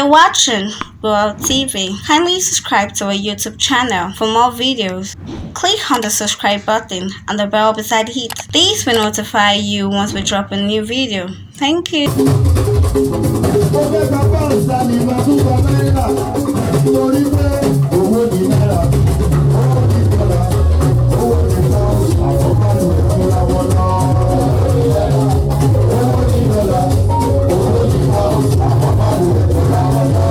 You're watching World TV. Kindly subscribe to our YouTube channel for more videos. Click on the subscribe button and the bell beside it. This will notify you once we drop a new video. Thank you. Mo fẹ́ gba pounds tani máa tún gba náírà torí pé owó ní náírà, owó ní dọ́là, owó ní pounds, àwọn bá lò fúnra wọn lọ. Owó ní dọ́là, owó ní pounds, àwọn bá lò fúnra wọn lọ.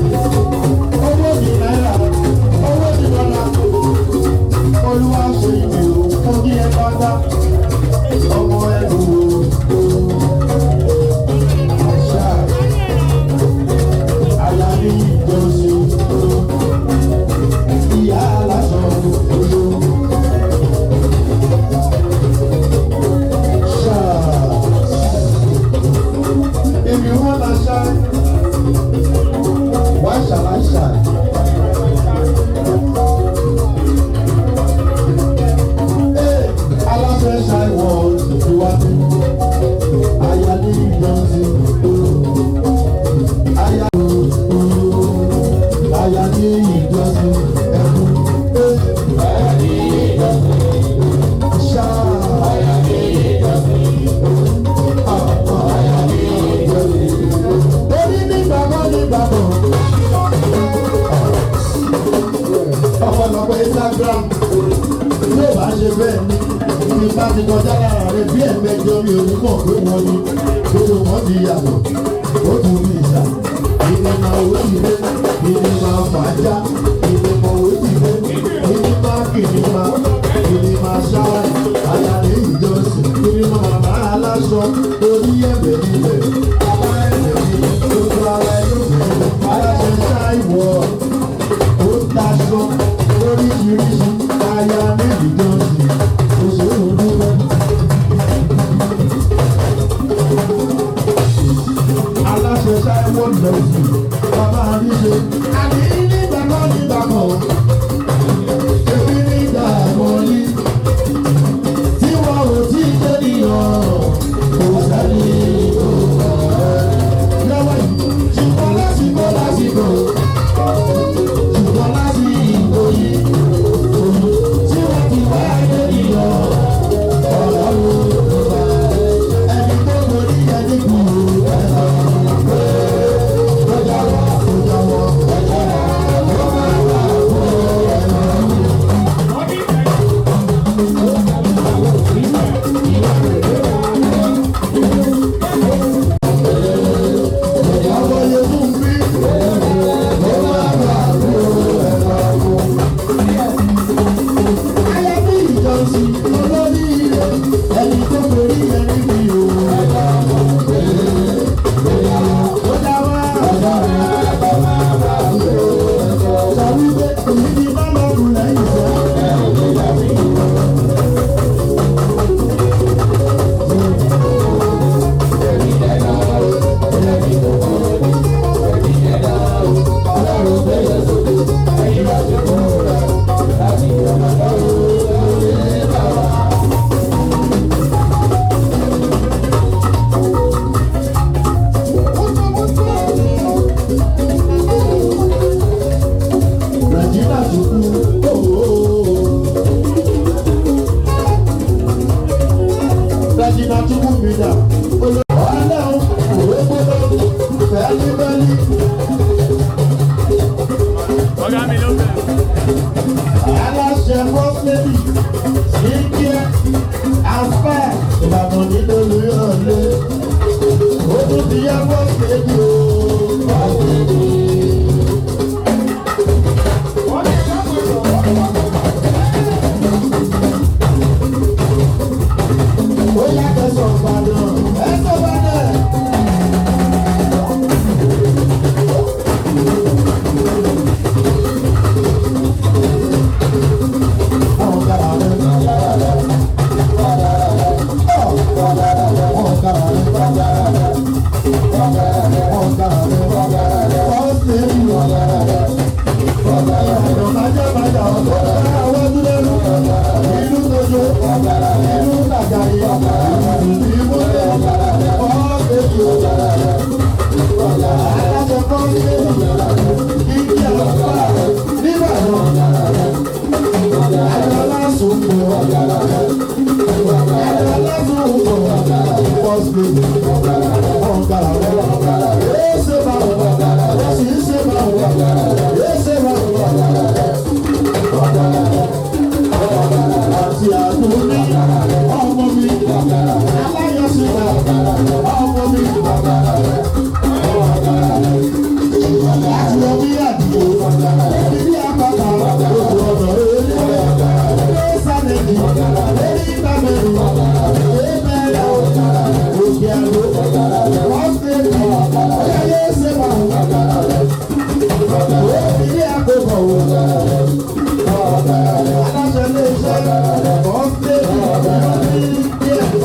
Owó ní náírà, owó ní dọ́là, olúwa ṣe ìdè òkú ní ẹ bá dá ọmọ ẹrù àṣà àyàní ìjọsìn ìyá aláṣọ òdo ṣáà. If you wanna shine, why shall I shine? Hey, aláṣẹ shine world ìwádìí àyà ní ìjọsìn àyà àyà ní ìjọsìn ẹkún. Àyà ní ìjọsìn ṣáà. Àyà ní ìjọsìn àyà ní ìjọsìn. Torí nígbà kan nígbà kan ọ̀pọ̀lọpọ̀ Instagram yóò bá ṣe bẹ́ẹ̀ ni ibi bá ti kọjá lára rẹ̀ bí ẹ̀mẹjọ mi ò ní mọ̀ pé wọ́n ni gbogbo wọn ti yàtọ̀ ó tún ní ìṣà ìní máa wó ti dé, ìní máa fà á já, ìní máa wó ti dé, ìní máa kìíní máa kìíní máa ṣáà àyà ní ìjọsìn ìní máa màmá aláṣọ orí ẹ̀bẹ̀ níbẹ̀ bàbá ẹ̀bẹ̀ níbẹ̀ gbogbo ara ẹ̀ ló bẹ̀rẹ̀ aláṣẹ ṣáà ìwọ̀ ó daṣọ lóríṣiríṣi aya níbi jọ́sìn òṣèlú dúró. Aláṣẹ ṣáíwọ́ lọ́sìn bàbá àríṣe àní nígbà kan nígbà kan èmi nígbà kan ní tí wọn ò tí ì dé níyàn kò sẹ́ni tó kọ̀ ẹ́ lọ́wọ́ yìí ṣùgbọ́n lásìkò lásìkò ṣùgbọ́n lásìkò yìí tí wọ́n ti wá dé níyàn ọlọ́run ló bá ẹni tó borí ẹni kú ẹ lọ pé ó jáwọ́ ó jáwọ́ ó máa wà fún ẹ lọ. Ìyàwó yẹn fún mi, ó máa wà fún ẹ lọ. Ayẹbí ìjọsìn olórí ire, ẹni tó borí ẹni bí o. Ó dá wá. Sọ wípé èmi ni bá lọ́kùn lẹ́yìn sẹ́. Nàìjíríà tó kú ooo. Nàìjíríà tó kú mi dà. Ọlọ́run òwe gbọ́dọ̀ fẹ́lífẹ́lí. Ọ̀gá mi ló bẹ̀rẹ̀. Aláṣẹ First Lady Skincare and Spa Ìbàdàn nílùú Olúyọ̀lé. Ó tún ti yá First Lady ooo. First Lady. Ó yá kẹsàn-án Ìbàdàn, ẹ̀sán Ìbàdàn. Àwọn kára rẹ̀. Àwọn kára rẹ̀. Àwọn kára rẹ̀. First lady, ọ̀gá rẹ̀. Èsè máa wọ̀, wọ́n sì ń ṣe máa wọ̀, èsè máa wọ̀. Àti àdúní, ọmọ mi, aláyọ̀síta, ọmọ mi. Láti omi àdìo, ibi àpáta, odò ọ̀nà eré, sálẹ̀dì, eré ìbámẹ́rin, èmẹ́rẹ́, òkè àdó, wọ́n fẹ́ mi, ọ̀yá yóò ṣe máa wọ̀. Òbí àkókò wò. Aláṣẹ ilé iṣẹ́, wọ́n fẹ́ mi, ní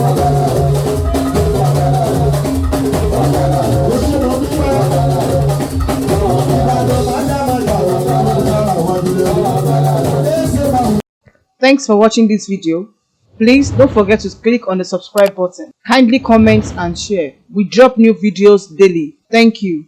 Thanks for watching this video. Please don't forget to click on the subscribe button. Kindly comment and share. We drop new videos daily. Thank you.